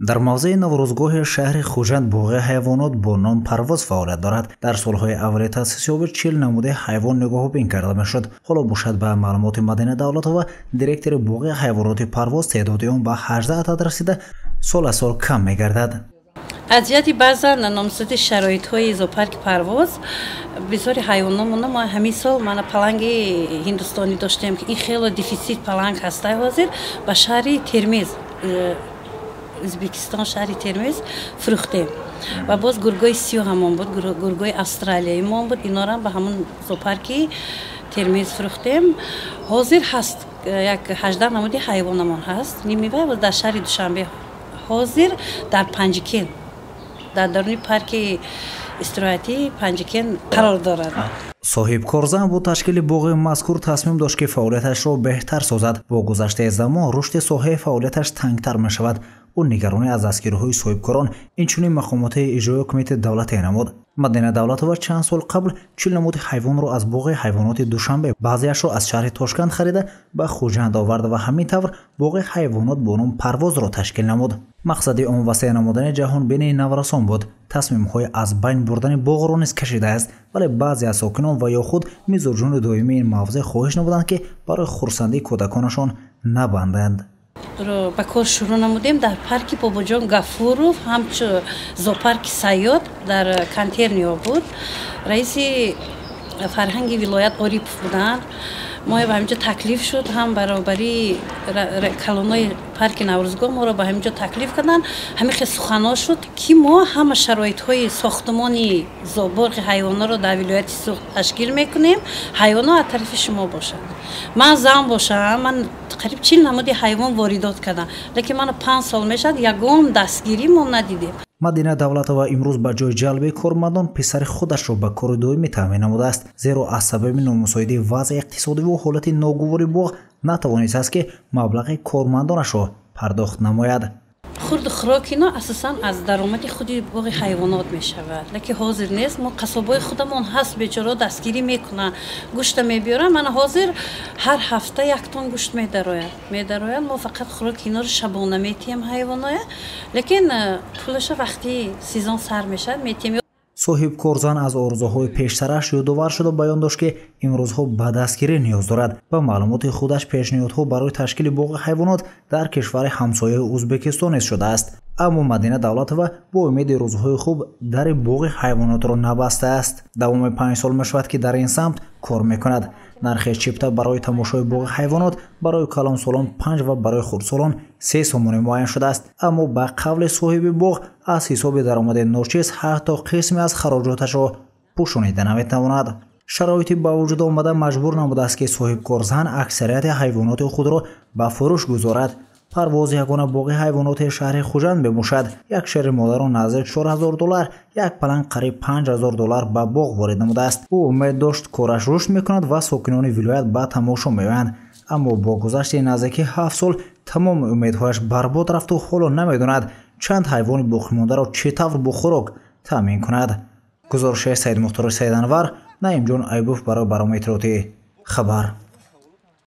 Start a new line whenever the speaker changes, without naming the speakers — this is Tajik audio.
Дар мавзеи Наврӯзгоҳи шаҳри Хуҷанд боғи ҳайвонот бо ном Парвоз фаъолият дорад. Дар солҳои аввали таъсисёбӣ 40 намудаи ҳайвон нигоҳубин карда мешуд. Ҳоло бошад, ба маълумоти Мадина Давлатова, директори боғи ҳайвоноти Парвоз, теъдоди он ба 18 адад расида, сол аз сол кам мегардад.
Аз ҷиҳати баъзан номусоиди шароитҳои зоопарки Парвоз бисёри ҳайвономона мо ҳамин сол мана паланги ҳиндустонӣ доштем, ки ин хело дефицит паланг ҳастай. Ҳозир ба шаҳри Термез, Ӯзбекистон, шаҳри Термез фурӯхтем. Ва боз гургои сиёҳ ҳамон буд, гургои австралияимон буд, инорам ба ҳамон зоопарки Термез фурӯхтем. Ҳозир ҳаст як 18 намуди ҳайвонамон ҳаст. Нимивай дар шаҳри Душанбе, ҳозир дар Панҷикен, дар даруни парки истироҳатии Панҷикен қарор дорад.
Соҳибкорзан бо ташкили боғи мазкур тасмим дошт, ки фаъолияташро беҳтар созад. Бо гузаштаи замон рушди соҳаи фаъолияташ тангтар мешавад. Ӯ нигаронӣ аз дастгириҳои соҳибкорон, инчунин мақомоти иҷроии ҳукумати давлатӣ намуд. Мадина Давлатова чанд сол қабл 40 намуди ҳайвонро аз боғи ҳайвоноти Душанбе, баъзеашро аз шаҳри Тошканд харида, ба Хуҷанд овард ва ҳамин тавр боғи ҳайвонот бо ном Парвозро ташкил намуд. Мақсади он васеъ намудани ҷаҳонбинии наврасон буд. Тасмимҳои аз байн бурдани боғро низ кашидааст, вале баъзе аз сокинон ва ё худ мизоҷони доимии ин мавзеъ хоҳиш намуданд, ки барои хурсандии кӯдаконашон набанданд.
Ба кор шурӯъ намудем дар парки Бобоҷон Гафуров, ҳамчун зоопарки Сайёд дар контейнерҳо буд. Раиси фарҳанги вилоят Орипов буданд. Мо ба ҳаминҷо таклиф шуд, ҳам баробари калонои парки Наврӯзгоҳ моро ба ҳаминҷо таклиф карданд. Ҳамин хел суханҳо шуд, ки мо ҳама шароитҳои сохтмони боғи ҳайвонотро дар вилояти Суғд ташкил мекунем, ҳайвонот аз тарафи шумо бошад. Ман зан бошам, ман қариб 40 намуди ҳайвон воридот кардам, лекин мана 5 сол мешавад, ягон дастгирӣ мо надидем.
Мадина Давлатова имрӯз ба ҷои ҷалби кормандон писари худашро ба кори доимӣ таъмин намудааст, зеро аз сабаби номусоиди вазъи иқтисодиву ҳолати ногувори боғ натавонистааст, ки маблағи кормандонашро пардохт намояд.
Хурду хӯрок ино асосан аз даромади худи боғи ҳайвонот мешавад, лекин ҳозир нест. Мо қассобои худамон ҳаст, бечораҳо дастгирӣ мекунанд, гӯшта мебиёранд. Мана ҳозир ҳар ҳафта 1 тон гӯшт медарояд. Мо фақат хӯроки иноро шабона метиҳем ҳайвоноя, лекин пулаша вақти сезон сар мешавад метиҳем.
Соҳибкорзан аз орзуҳои пештараш ёдовар шуда баён дошт, ки имрӯзҳо ба дастгирӣ ниёз дорад. Ба маълумоти худаш пешниҳодҳо барои ташкили боғи ҳайвонот дар кишвари ҳамсояи Ӯзбекистон низ шудааст. Аммо Мадина Давлатова бо умеди рӯзҳои хуб дари боғи ҳайвонотро набастааст. Давоми 5 сол мешавад, ки дар ин самт кор мекунад. Нархи чипта барои тамошои боғи ҳайвонот барои калонсолон 5 ва барои хурдсолон 3 сомонӣ муайян шудааст. Аммо ба қавли соҳиби боғ аз ҳисоби даромади ночиз ҳатто қисме аз хароҷоташро пӯшонида наметавонад. Шароити ба вуҷуд омада маҷбур намудааст, ки соҳибкорзан аксарияти ҳайвоноти худро ба фурӯш гузорад. Парвоз ягона боғи ҳайвоноти шаҳри Хуҷанд мебошад. Як шери модаро наздик 4000 доллар, як паланг қариб 5000 доллар ба боғ ворид намудааст. Ӯ умед дошт, кораш рушд мекунад ва сокинони вилоят ба тамошо меоянд. Аммо бо гузашти наздики 7 сол тамоми умедҳояш барбод рафту ҳоло намедонад, чанд ҳайвони боқимондаро чӣ тавр бо хӯрок таъмин кунад. Гузориши Саидмухтори Саиданвар, Наимҷон Айбов барои барномаи иттилоотии Хабар.